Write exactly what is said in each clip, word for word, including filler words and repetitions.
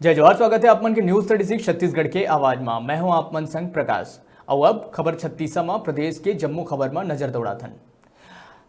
जय जोहार, स्वागत है आप मन के News Thirty Six छत्तीसगढ़ के आवाज मा। मैं हूं आप मन संग प्रकाश। अउ अब खबर छत्तीसा मा प्रदेश के जम्मो खबर मा नजर दौड़ाथन।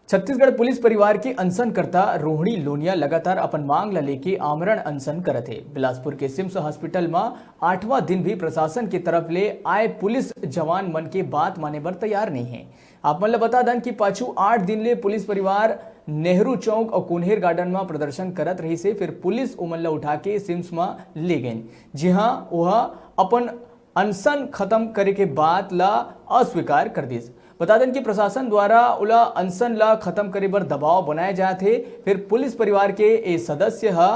छत्तीसगढ़ पुलिस परिवार के अनशनकर्ता रोहिणी लोनिया लगातार अपन मांग ला लेके आमरण अनशन करत हे। बिलासपुर के सिम्स हॉस्पिटल मा आठवां दिन भी प्रशासन के तरफ ले आए पुलिस जवान मन के बात माने बर तैयार नहीं है। आप मन ला बता दन कि पाछू आठ दिन ले पुलिस परिवार नेहरू चौक अउ कुन्हेर गार्डन मा प्रदर्शन करत रहिस हे, फिर पुलिस उमन ला उठा के सिम्स मा ले गइन, जिहां ओह अपन अनशन खत्म करे के बात ला अस्वीकार कर दिस। बता देन कि प्रशासन द्वारा ओला अनशन ला खत्म करे बर दबाव बनाए जात हे। फिर पुलिस परिवार के ए सदस्य ह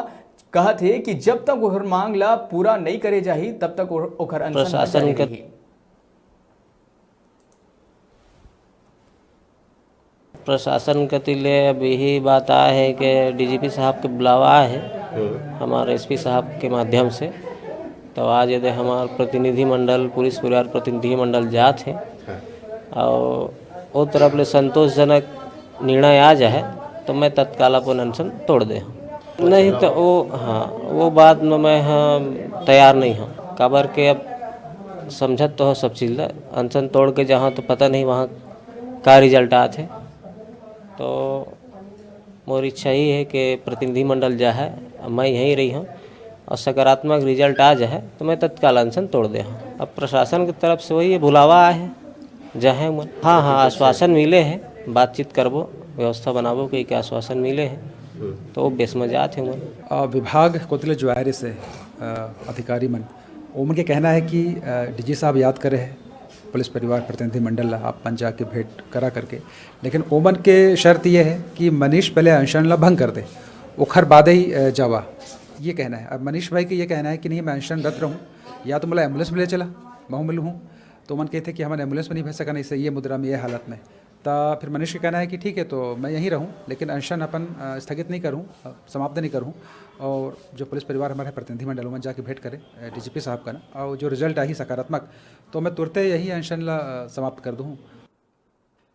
कहत हे कि जब तक ओकर मांग ला पूरा नइ करे जाही, तब तक ओ-, ओकर अनशन प्रशासन जारी के रही। प्रशासन कति ले अब यही बात आए हे कि डीजीपी साहब के बुलावा आए हे, हमारे एसपी साहब के माध्यम से। तो आज यदि हमार प्रतिनिधि मंडल, पुलिस परिवार प्रतिनिधि मंडल जात हे, अउ ओ तरफ ले संतोषजनक निर्णय आ जाए, तो मैं तत्काल अपन अनशन तोड़ दे हूँ। नहीं तो वो, हाँ, वो बात में मैं, हाँ, तैयार नहीं हूँ। काबर के अब समझत तो हो सब चीज ला, अनशन तोड़ के जहाँ तो पता नहीं वहाँ का रिजल्ट आत हे। तो मोर इच्छा ही है कि प्रतिनिधि मंडल जा है, अब मैं यहीं रही हूँ और सकारात्मक रिजल्ट आ जाए तो मैं तत्काल अनशन तोड़ दे हूँ। अब प्रशासन की तरफ से वही बुलावा आए है, जा है मन। हाँ, हाँ, आश्वासन मिले है, बातचीत करबो, व्यवस्था बनाबो कहिके आश्वासन मिले है, तो वो बेस में जात है मन। अ, विभाग कोति ले जो आए रहिस हे, अ, अधिकारी मन, ओमन के कहना है कि, अ, डीजी साहब याद करे है पुलिस परिवार प्रतिनिधि मंडल ला, आप मन जाके भेंट करा करके, लेकिन ओमन के शर्त ये है कि मनीष पहले अनशन ला भंग कर दे, ओखर बादे ही, अ, जावा, ये कहना है। अब मनीष भाई के ये कहना है कि नहीं, मैं अनशनरत रहूँ, या तो मोला एम्बुलेंस में ले चला, मैं मिलूँ। तो ओमन कहते कि हमन एम्बुलेंस में नहीं भेज सकन ऐसे ये मुद्रा में, ये हालत में। तो फिर मनीष के कहना है कि ठीक है, तो मैं यहीं रहूँ, लेकिन अनशन अपन, अ, स्थगित नहीं करूँ, अ, समाप्त नहीं करूँ। और जो पुलिस परिवार हमारे प्रतिनिधि मंडल, ओमन जाके भेंट करे, अ, डीजीपी साहब का ना, और जो रिजल्ट आही सकारात्मक, तो मैं तुरते यही अनशन ला, अ, समाप्त कर दूँ।